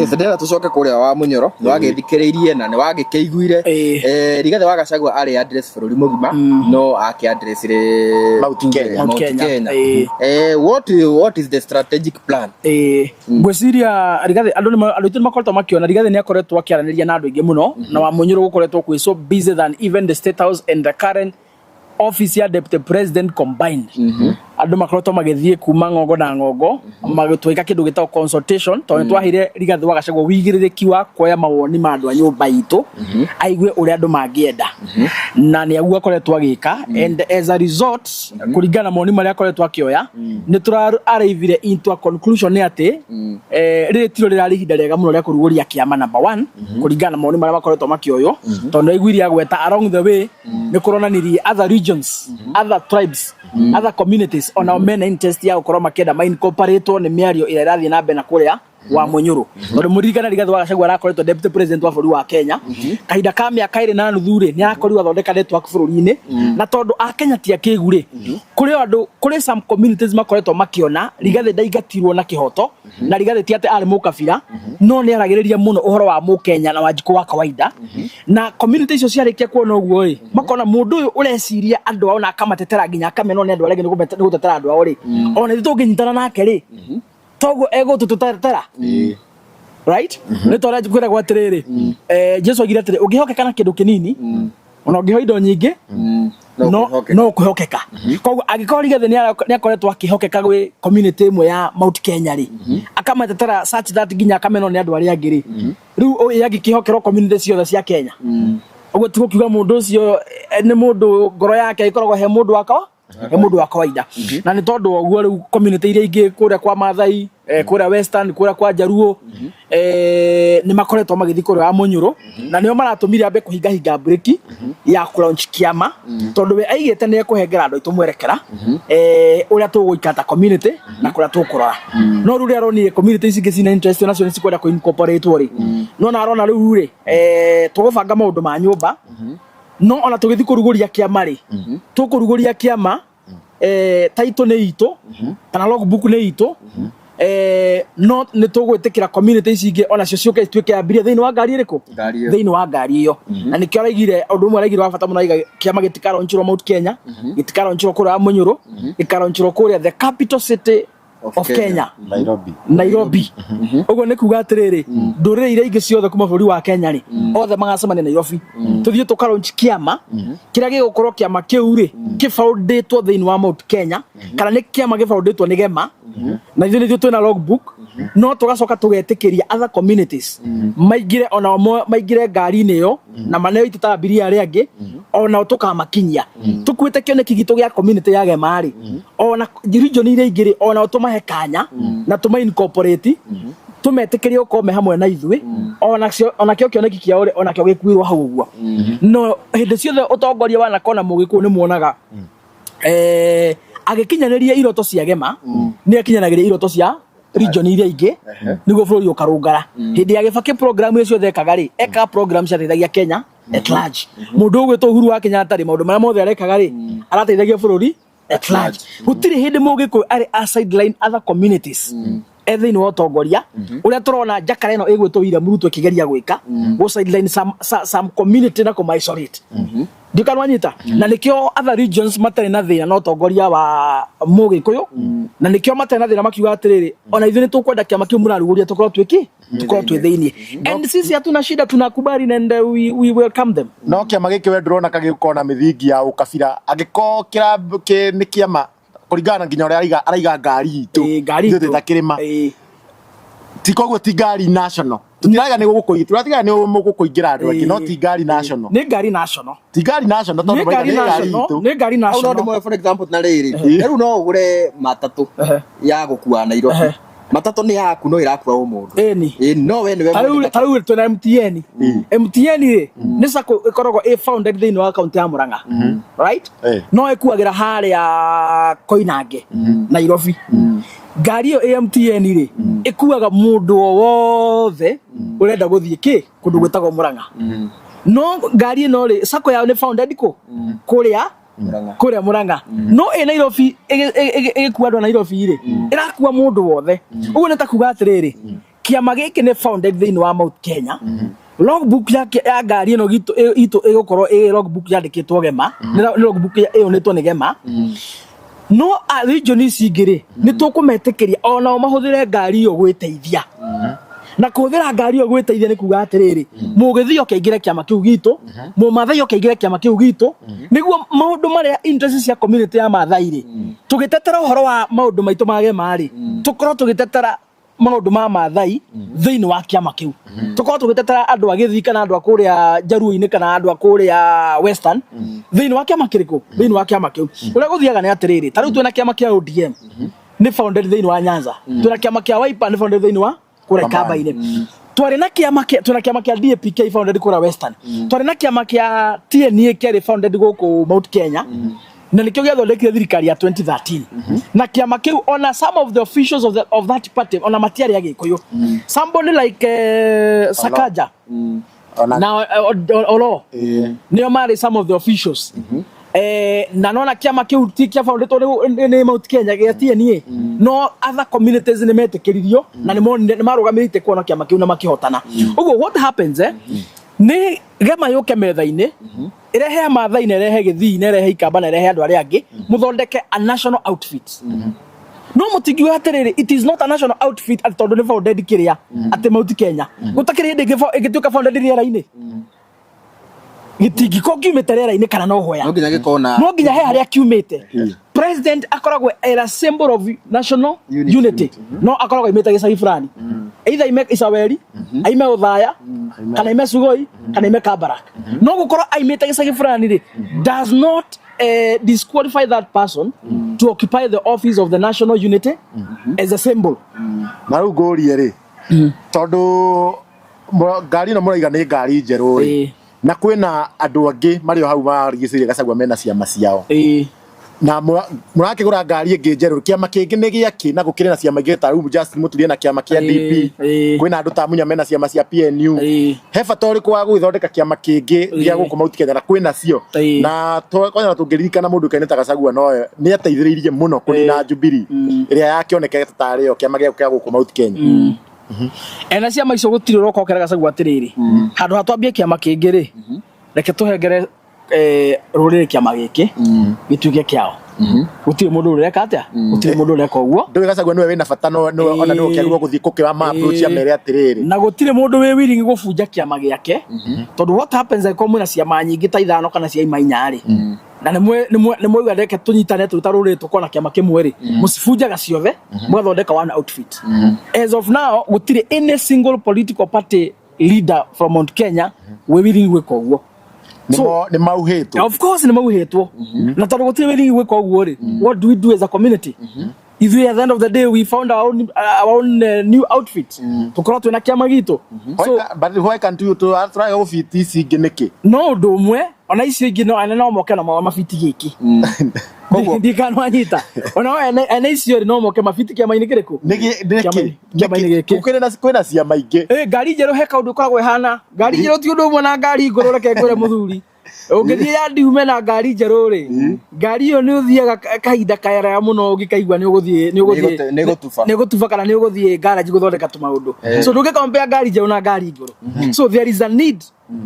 Yes, ndĩrenda tũcoke kũrĩa wa Mũnyoro. Nĩ wagĩthikĩrĩirie na nĩ wagĩkĩiguire. Rigathĩ wa Gachagua arĩ address bũrũri mũgima, no akĩ address rĩ Mount Kenya. Mount Mount Kenya. Kenya. What is the strategic plan? Ĩĩ, ngwĩciria Rigathĩ, andũ aitũ nĩ makoretwo makĩona Rigathĩ nĩ akoretwo akĩaranĩria na andũ aingĩ mũno, na Wamunyoro gũkoretwo kwĩ so busy than even the State House and the current office ya deputy president combined. Andũ makoretwo magĩthiĩ kuma ng'ongo na ng'ongo magĩtwĩka kĩndũ gĩtagwo consultation, tondũ nĩ twaheire Rigathĩ wa Gachagua wĩigĩrĩrĩki wa kuoya mawoni ma andũ a nyũmba itũ, aigue ũrĩa andũ mangĩenda, na nĩ aguo akoretwo agĩka. And as a result, kũringana na mawoni marĩa akoretwo akĩoya, nĩ tũra arrivire into a conclusion nĩ atĩ rĩrĩ tiro rĩrarĩ ihinda rĩega mũno rĩa kũrugũria kĩama number one, kũringana na mawoni marĩa makoretwo makĩoywo, tondũ aiguire agweta along the way nĩ kũronanirie other regions, other tribes, other communities onao mena interest ya gũkorwo makĩenda ma incorporate nĩ mĩario ĩrĩa ĩrathiĩ na mbere na kũrĩa wa Munyoro, tondũ mũririkana Rigathĩ wa Gachagua arakoretwo deputy president wa bũrũri wa Kenya kahinda ka mĩaka 2.5 rĩ, nĩ arakorirwo athondeka network bũrũri-inĩ. Na tondũ akenya ti akĩgu rĩ, kũrĩ andũ, kũrĩ some communities makoretwo makĩona Rigathĩ ndaingatirwo na kĩhoto, na Rigathĩ ti atĩ arĩ mũkabira, no nĩ aragĩrĩria mũno ũhoro wa mũkenya na Wanjikũ wa kawaida. Na community icio ciarĩkia kuona ũguo rĩ, makona mũndũ ũyũ ũreciria andũ ao na akamatetera nginya akamenwo nĩ andũ arĩa angĩ nĩ gũtetera andũ ao rĩ, ona ithuĩ tũngĩnyitana nake rĩ, toguo egũtũtũtetera, right? Nĩ tondũ kwĩragwo atĩrĩrĩ, Jesu augire atĩrĩ, ũngĩhokeka na kĩndũ kĩnini, ona ũngĩheo indo nyingĩ, no no kwĩhokeka. No kwĩhokeka. Koguo angĩkorwo Rigathĩ nĩ akoretwo akĩhokeka gwĩ community ĩmwe ya Mount Kenya rĩ, akamatetera such that nginya akamenwo nĩ andũ arĩa angĩ rĩ, rĩu ũyũ angĩkĩhokerwo community ciothe cia Kenya, ũguo ti gũkiuga mũndũ ũcio nĩ mũndũ ngoro yake ĩkoragwo he mũndũ wa kawaida. Na nĩ tondũ wa ũguo rĩu community iria ingĩ kũrĩa kwa Mathai, kũrĩa Western, kũrĩa kwa Jaruo, nĩ makoretwo magĩthiĩ kũrĩa wa Mũnyũrũ, na nĩo maratũmire ambe kũhingahinga breki ya launch kĩama, tondũ we aigĩte nĩ ekũhengera andũ aitũ mwerekera ũrĩa tũgũikara ta community na kũrĩa tũkũrora. No rĩu rĩrĩa aronire community ici ingĩ cina interest nacio nĩ cikwenda kũ incorporate rĩ, no na arona rĩu rĩ, tũgũbanga maũndũ ma nyũmba, no ona tũgĩthiĩ kũrugũria kĩama rĩ, tũkũrugũria kĩama, title nĩ itũ kana logbook nĩ itũ, no nĩ tũgwĩtĩkĩra community ici ingĩ onacio ciũke ituĩke abiria thĩinĩ wa ngari ĩrĩkũ? Ngari ĩyo. Thĩinĩ wa ngari ĩyo. Na nĩkĩo araigire ũndũ ũmwe araigire wa bata mũno, araiga kĩama gĩtikaronchirwo Mount Kenya, gĩtikaronchirwo kũrĩa Munyũrũ, gĩkaronchirwo kũrĩa the capital city of Kenya. Nairobi. Nairobi. Ũguo nĩ kuga atĩrĩrĩ, ndũrĩrĩ iria ingĩ ciothe kuma bũrũri wa Kenya rĩ, othe magacemania Nairobi, tũthiĩ tũkalaunch kĩama kĩrĩa gĩgũkorwo kĩama kĩu rĩ kĩfoundĩtwo thĩinĩ wa Mount Kenya, kana nĩ kĩama gĩfoundĩtwo nĩ Gema, na ithuĩ nĩthuĩ twĩna logbook, no tũgacoka tũgetĩkĩria other communities maingĩre onao, maingĩre ngari-inĩ ĩyo na maneo itũ ta abiria arĩa angĩ, onao tũkamakinyia tũkuĩte kĩoneki gitũ gĩa community ya Gema rĩ, ona region iria ingĩ rĩ, onao tũmahe kanya na tũma incorporate, tũmetĩkĩrie gũkorwo me hamwe na ithuĩ, onacio onakĩo kĩoneki kĩao rĩ, onakĩo gĩkuĩrwo hau ũguo. No hĩndĩ ciothe ũtongoria wa nakona mũgĩkũyũ nĩ muonaga agĩkinyanĩria iroto cia Gema, nĩ akinyanagĩria iroto cia region iria ingĩ nĩguo bũrũri ũkarũngara. Hĩndĩ ya Gĩbakĩ, program iria ciothe ekaga rĩ, ekaga program ciateithagia Kenya at large. Mũndũ ũgwĩtwo Uhuru wa Kenyatta rĩ, maũndũ marĩa mothe arekaga rĩ, arateithagia bũrũri at large. Gũtirĩ hĩndĩ mũgĩkũyũ arĩ a sideline other communities e thĩinĩ wa ũtongoria, ũrĩa tũrona njakara ĩno ĩgwĩtwo William Ruto ĩkĩgeria gwĩka gũ sideline some community na kũma isolate. Ndiũka wanyita? Na nĩkĩo other regions matarĩ na thĩna na ũtongoria wa mũgĩkũyũ, na nĩkĩo matarĩ na thĩna makiuga atĩrĩrĩ, ona ithuĩ nĩ tũkwenda kĩama kĩu mũrarugũria tũkorwo twĩki tũkorwo twĩ thĩiniĩ, and sisi hatuna shida, tunakubali and we welcome them. No kĩama gĩkĩ we ndũrona kagĩkorwo na mĩthingi ya ũkabira, angĩkorwo nĩ kĩama kũringana na nginya ũrĩa araiga ngari itũ? Ĩĩ, ngari ithuĩ itũ. twĩ ta kĩrĩma. Ti koguo ti ngari national, tũtiraiga nĩ gũkũ tũratiga nĩ mũgũkũingĩra andũ angĩ, no ti ngari national. Nĩ ngari national. Ti ngari national tondũ Nĩ maraiga ngari nĩ ngari national. itũ. Nĩ ngari Hau no national. ndĩmoe, for example, na rĩrĩ, rĩu no ũgũre matatũ ya gũkua Nairobi. Matatũ nĩ yaku no ĩrakua o mũndũ. Ĩni. Ĩni, no we nĩwe Tarĩu mwene. Tarĩu twĩna MTN. MTN rĩ, nĩ sacco ĩkoragwo ĩ founded thĩinĩ wa kaunti ya Murang'a, right? No ĩkuagĩra harĩa Koinange, Nairobi. Ngari ĩyo ĩ MTN rĩ, ĩkuaga mũndũ o wothe ũrenda gũthiĩ kĩ kũndũ gwĩtagwo Murang'a. No ngari ĩno rĩ, sacco yao nĩ founded kũ kũrĩa? Murang'a. Kũrĩa Murang'a. No ĩ Nairobi ĩgĩkua andũ a Nairobi rĩ, ĩrakua mũndũ wothe. Ũguo nĩ ta kuga atĩrĩrĩ, Kĩama gĩkĩ nĩ founded thĩinĩ wa Mount Kenya. Logbook ya ngari ĩno itũ ĩgũkorwo ĩ logbook yandĩkĩtwo Gema, nĩ logbook ĩyũnĩtwo nĩ Gema. No a region ici ingĩ rĩ, nĩ tũkũmetĩkĩria onao mahũthĩre ngari ĩyo gwĩteithia. Na kũhũthĩra ngari ĩyo gwĩteithia nĩ kuga atĩrĩrĩ, mũgĩthiĩ oke aingĩre kĩama kĩu gitũ, mũmathai oke aingĩre kĩama kĩu gitũ, nĩguo maũndũ marĩa interest cia community ya Mathai rĩ, tũgĩtetera ũhoro wa maũndũ maitũ ma Gema rĩ, tũkorwo tũgĩtetera maũndũ ma Mathai thĩinĩ wa kĩama kĩu, tũkorwo tũgĩtetera andũ a Gĩthii kana andũ a kũrĩa Njaruo-inĩ kana andũ a kũrĩa Western thĩinĩ wa kĩama kĩrĩkũ, thĩinĩ wa kĩama kĩu. Ũrĩa gũthiaga nĩ atĩrĩrĩ, ta rĩu twĩna kĩama kĩa ODM nĩ founded thĩinĩ wa Nyanza, twĩna kĩama kĩa Wiper nĩ founded thĩinĩ wa kũrĩa Ikamba-inĩ, twarĩ na kĩama kĩa twĩna kĩama kĩa DAPK founded kũrĩa Western, twarĩ na kĩama kĩa TNA kĩarĩ founded gũkũ Mount Kenya, na nĩkĩo gĩathondekire thirikari ya 2013. Na kĩama kĩu, ona some of the officials of that party ona matiarĩ Agĩkũyũ, somebody like Sakaja Ona na Olo nĩo marĩ some of the officials. Na nona kĩama kĩu ti kĩa founded nĩ Mount Kenya gĩa TNA, no other communities nĩ metĩkĩririo na nĩ monire nĩ marũgamĩrĩte kuona kĩama kĩu na makĩhotana. Ũguo what happens, nĩ Gema yũke metha-inĩ, ĩrehe Maathai na ĩrehe Gĩthii na ĩrehe Ikamba na ĩrehe andũ arĩa angĩ, mũthondeke a national outfit. No mũtingiuga atĩrĩrĩ, it is not a national outfit atĩ tondũ nĩ founded kĩrĩa atĩ Mount Kenya. Gũtakĩrĩ hĩndĩ ĩngĩtuĩka founded rĩera-inĩ, gĩtingĩkorwo kiumĩte rĩera-inĩ kana no hoya. No nginya gĩkorwo na No nginya he harĩa kiumĩte. President akoragwo era symbol of national unity, unity, no akoragwo aimĩte gĩcagi fulani, either aime Isaweri, aime Othaya, kana aime Sugoi, kana aime Kabarak. No gũkorwo aimĩte gĩcagi fulani rĩ, does not disqualify that person to occupy the office of the national unity as a symbol. Na rĩu ngũrie rĩ, tondũ ngari ĩno mũraiga nĩ ngari njerũ rĩ, na kwĩna andũ angĩ marĩ o hau marigicĩirie Gachagua mena ciama ciao, na mũrakĩgũra ngari ĩngĩ njerũ, kĩama kĩngĩ nĩ gĩakĩ? Na gũkĩrĩ na ciama ingĩ ta rĩu Justin Mũturie na kĩama kĩa DP, kwĩna andũ ta Munya mena ciama cia PNU. He bata ũrĩkũ wa gũgĩthondeka kĩama kĩngĩ gĩa gũkũ Mount Kenya na kwĩna cio? Na kwanja tũngĩririkana mũndũ ũkaine ta Gachagua no nĩ ateithĩrĩirie mũno kũnina Jubilee ĩrĩa yakĩonekete tarĩ yo kĩama gĩa gũkũ Mount Kenya. Ena ciama icio gũtirĩ ũroka ũkera Gachagua atĩrĩrĩ, handũ ha twambie kĩama kĩngĩ rĩ, reke tũhengere rũrĩrĩ kĩama gĩkĩ gĩtuĩke kĩao. Gũtirĩ mũndũ ũreka atĩa, gũtirĩ mũndũ ũreka ũguo. Ndũĩ Gachagua nĩwe wĩna bata, no nĩwe ona nĩwe ũkĩagĩrĩirwo gũthiĩ gũkĩra ma approach amere atĩrĩrĩ. Na gũtirĩ mũndũ wĩ willing gũbunja kĩama gĩake, tondũ what happens angĩkorwo mwĩna ciama nyingĩ ta ithano kana cia inya rĩ, na nĩ mwauga reke tũnyitane tũrĩ ta rũrĩrĩ tũkorwo na kĩama kĩmwe rĩ, mũcibunjaga ciothe mũgathondeka one outfit. As of now gũtirĩ any single political party leader from Mount Kenya wĩ willing gwĩka ũguo. Nĩ mauhĩtwo. Of course nĩ mauhĩtwo. Na tondũ gũtirĩ willing gwĩka ũguo rĩ, what do we do as a community? Ithuĩ at the end of the day we found our own new outfit, tũkorwo twĩna kĩama gitũ. So But why can't you tũraga gũbiti ici ingĩ nĩkĩ? No ũndũ ũmwe, ona icio ingĩ no ene no moke na mabiti gĩkĩ. Ndikanwanyita, ona ene icio rĩ, no moke mabiti kĩama-inĩ kĩrĩkũ? Nĩkĩ? Kĩama-inĩ gĩkĩ. Kwĩna ciama ingĩ. Ngari njerũ he kaũndũ ĩkoragwo ĩhana. Ngari njerũ ti ũndũ ũmwe na ngari ngũrũ. Reke ngwĩre mũthuri, ũngĩthiĩ yandi ume na ngari njerũ rĩ, ngari ĩyo nĩ ũthiaga kahinda karaya mũno ũngĩkaigua nĩ ũgũthiĩ nĩ ũgũthiĩ Nĩ ĩgũtuba. Nĩ ĩgũtuba kana nĩ ũgũthiĩ garage gũthondeka tũmaũndũ. So ndũngĩ compare ngari njerũ na ngari ngũrũ. So there is a need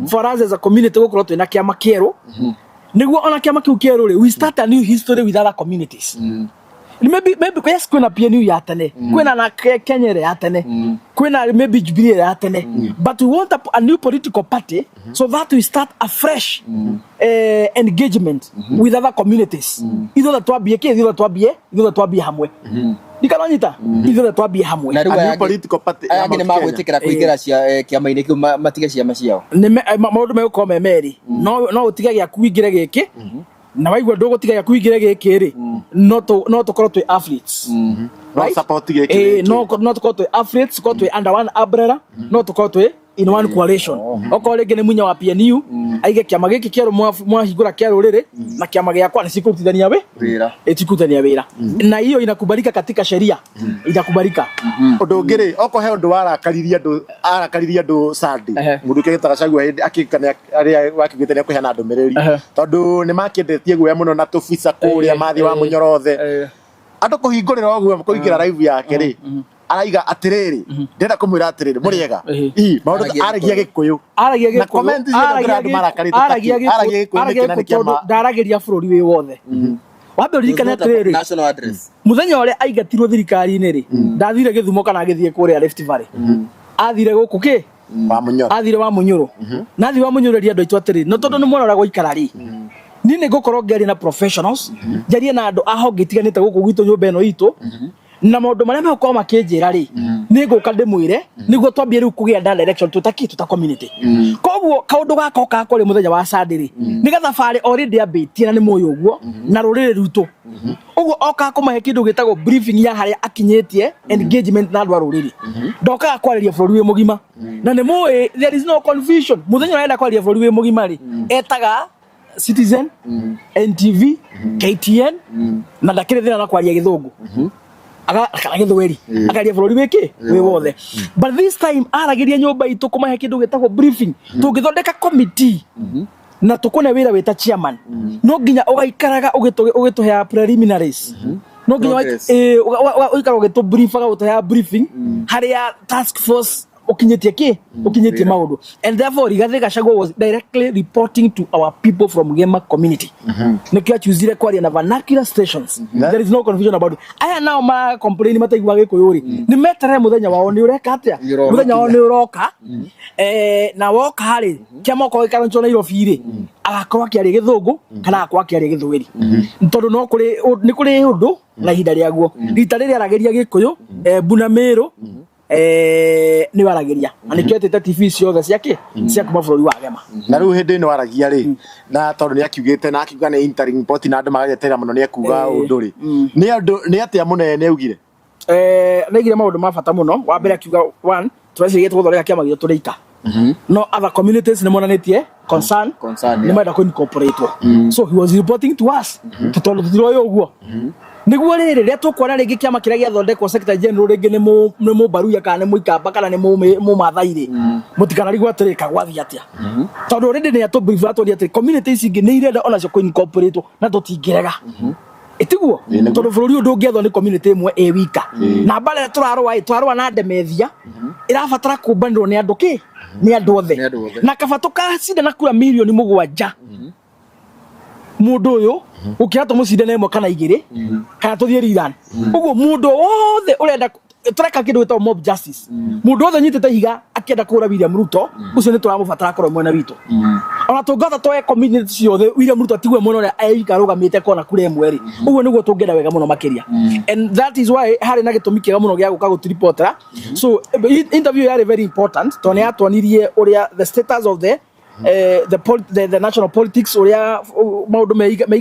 for us as a community gũkorwo twĩna kĩama kĩerũ, nĩguo ona kĩama kĩu kĩerũ rĩ, we start a new history with other communities. Maybe yes, kwĩna PNU ya tene, kwĩna na Kenya ĩrĩa ya tene, kwĩna maybe Jubilee ĩrĩa ya tene, but we want a new political party so that we start a fresh engagement with other communities. Ithuothe twambie kĩ? Ithuothe twambie hamwe. Ndikananyita, ithuothe twambie hamwe. Na rĩu A new aya angĩ- political party aya ya angĩ nĩ Mount Kenya. magwĩtĩkĩra kũingĩra kĩama-inĩ kĩu matige ciama ciao? Maũndũ megũkorwo me merĩ. No ũtige gĩaku wĩingĩre gĩkĩ, na waigua ndũgũtiga gĩaku wĩingĩre gĩkĩ rĩ, no tũkorwo twĩ athletes. No Right? support gĩkĩ gĩkĩ. No tũkorwo twĩ athletes, tũkorwo twĩ under one umbrella, no tũkorwo twĩ in one coalition. Okorwo rĩngĩ nĩ Munya wa PNU aige kĩama gĩkĩ kĩerũ mwahingũra kĩa rũrĩrĩ na kĩama gĩakwa nĩ cikũrutithania wĩ wĩra. Ĩtikũrutithania wĩra, na hiyo inakubalika katika sheria, inakubalika. Ũndũ ũngĩ rĩ, okorwo he ũndũ warakaririe andũ, arakaririe andũ Sunday, mũndũ ũkĩgĩta Gachagua hĩndĩ akĩka arĩa wakiugĩte nĩ akũheana ndũmĩrĩri, tondũ nĩ makĩendetie guoya mũno na tũbica kũrĩa mathiĩ wa Mũnyorothe, andũ kũhingũrĩra ũguo kũingĩra live yake rĩ. Araiga atiriri, ndĩrenda kũmwĩra atiriri, mũrĩega. Ĩhĩ. Ĩ maũndũ Aragia aragia Gĩkũyũ. Gĩkũyũ. Aragia Na Gĩkũyũ. comment ciothe Aragia andũ marakarĩte aragia takĩ. Aragia Gĩkũyũ Gĩkũyũ aragia nĩkĩ na Gĩkũyũ nĩkĩ tondũ ndaragĩria bũrũri wĩ wothe. Wambe ũririkane atĩrĩrĩ, National address. Mũthenya ũrĩa aingatirwo thirikari-inĩ rĩ, ndathire Gĩthumo kana agĩthiĩ kũrĩa Rift Valley. Athire gũkũ kĩ? Wa Munyoro. Athire wa Munyũrũ. Na athire wa Munyũrũ eria andũ aitũ atĩrĩ, no tondũ nĩ mwona ũrĩa gwaikara rĩ, niĩ nĩ ngũkorwo ngĩaria na professionals, njarie na andũ a honge itiganĩte gũkũ gwitũ nyũmba ĩno itũ, na maũndũ marĩa megũkorwo makĩnjĩra rĩ, nĩ ngũka ndĩmwĩre nĩguo twambie rĩu kũgĩa na direction twĩ ta kĩ, twĩ ta community. Koguo kaũndũ gaka okaga kwarĩ mũthenya wa Sunday rĩ, nĩ gathabarĩ already ambĩtie na nĩ mũĩ ũguo na rũrĩrĩ rwitũ. Ũguo okaga kũmahe kĩndũ gĩtagwo briefing ya harĩa akinyĩtie engagement na andũ a rũrĩrĩ. Ndokaga kwarĩria bũrũri wĩ mũgima, na nĩ mũĩ there is no confusion. Mũthenya ũrĩa arenda kwarĩria bũrũri wĩ mũgima rĩ, etaga Citizen, NTV, KTN, na ndakĩrĩ thĩna na kwaria Gĩthũngũ kana Gĩthweri, akaria bũrũri wĩkĩ wĩ wothe. But this time aragĩria nyũmba itũ kũmahe kĩndũ gĩtagwo briefing. Tũngĩthondeka committee na tũkũne wĩra wĩ ta chairman, no nginya ũgaikaraga ũgĩtũheaga preliminaries, no nginya Progress. ũikara ũgĩtũbriefaga, ũtũheaga briefing harĩa task force ũkinyĩtie kĩ, ũkinyĩtie Wĩra. maũndũ. And therefore Rigathi Gachagua was directly reporting to our people from Gema community. Nĩkĩo achuzire kwaria na vernacular stations. There is no confusion about it. Aya nao ma complain mataiguaga Gĩkũyũ rĩ, nĩ meterere mũthenya wao nĩ ũreka atĩa. Nĩ ũroka. Mũthenya wao nĩ ũroka. Na woka rĩ, kĩama okorwo gĩkaranĩtwo Nairobi rĩ, agakorwo akĩaria Gĩthũngũ kana agakorwo akĩaria Gĩthweri, tondũ no kũrĩ nĩ kũrĩ ũndũ na ihinda rĩaguo. Rita rĩrĩ aragĩria Gĩkũyũ, Embu na Mĩrũ nĩ waragĩria, na nĩkĩo etĩte TV ciothe ciake cia kuma bũrũri wa Gema. Na rĩu hĩndĩ ĩno aragia rĩ, na tondũ nĩ akiugĩte na akiuga nĩ interim report na andũ magageterera mũno nĩ ekuga ũndũ rĩ, nĩ andũ nĩ atĩa mũnene augire? Nĩaigire maũndũ ma bata mũno. Wa mbere akiuga one, tũreciria tũgũthondeka kĩama gitũ tũrĩ ika, no other communities nĩ monanĩtie concern, Concern, nĩ yeah. marenda kũ incorporate. So he was reporting to us tondũ tũtiroĩ ũguo nĩguo rĩrĩ rĩrĩa tũkuona rĩngĩ kĩama kĩrĩa gĩathondekwo, secretary general rĩngĩ nĩ mũbaruya kana nĩ mũikamba kana nĩ mũmathai rĩ, mũtikanarigwo atĩrĩ kagwathiĩ atĩa, tondũ already nĩ atũbrief, atwĩrire atĩ community ici ingĩ nĩ irenda onacio kũ incorporate na tũtingĩrega. Ĩtiguo? Ĩ, nĩguo. Tondũ bũrũri ũyũ ndũngĩethwo nĩ community ĩmwe ĩ wika, na mbara ĩrĩa tũrarũa ĩ, tũrarũa na ndemethia ĩrabatara kũmbanĩrwo nĩ andũ kĩ, nĩ andũ othe. Nĩ andũ othe. Na kaba tũkacinda na kura 7 mirioni mũndũ ũyũ gũkĩra tũmũcinde na ĩmwe kana igĩrĩ kana tũthiĩ rerun. Ũguo mũndũ wothe ũrenda tũreka kĩndũ gĩtagwo mob justice, mũndũ wothe ũnyitĩte ihiga akĩenda kũhũra William Ruto, ũcio nĩ tũramũbatara akorwo mwena witũ. Ona tũngĩhota twoe community ciothe, William Ruto atigwe mwena ũrĩa eika arũgamĩte kona kura ĩmwe rĩ, ũguo nĩguo tũngĩenda wega mũno makĩria. And that is why harĩ na gĩtũmi kĩega mũno gĩa gũka gũtũripotera. So interview yarĩ very important tondũ nĩ yatuonirie ũrĩa the status of the national politics, ũrĩa maũndũ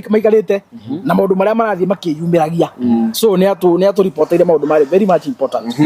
maikarĩte na maũndũ marĩa marathiĩ makĩyumĩragia. So nĩ atũripoteire maũndũ marĩ very much important.